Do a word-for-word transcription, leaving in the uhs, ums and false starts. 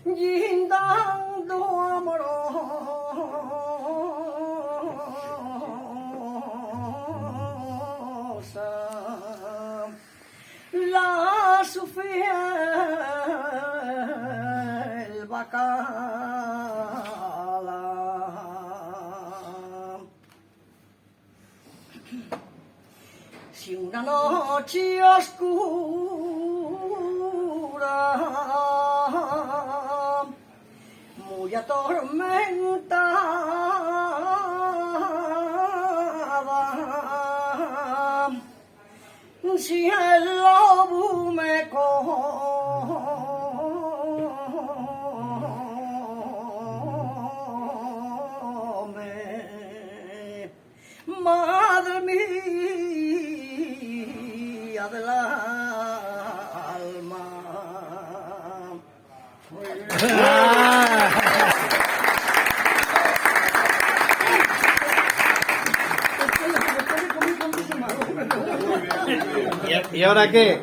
Llindang dua amorosa, la su fiel bacala. Si una noche oscura muy atormentada, si el lobo me come, madre mía del alma. ¿Y ahora qué?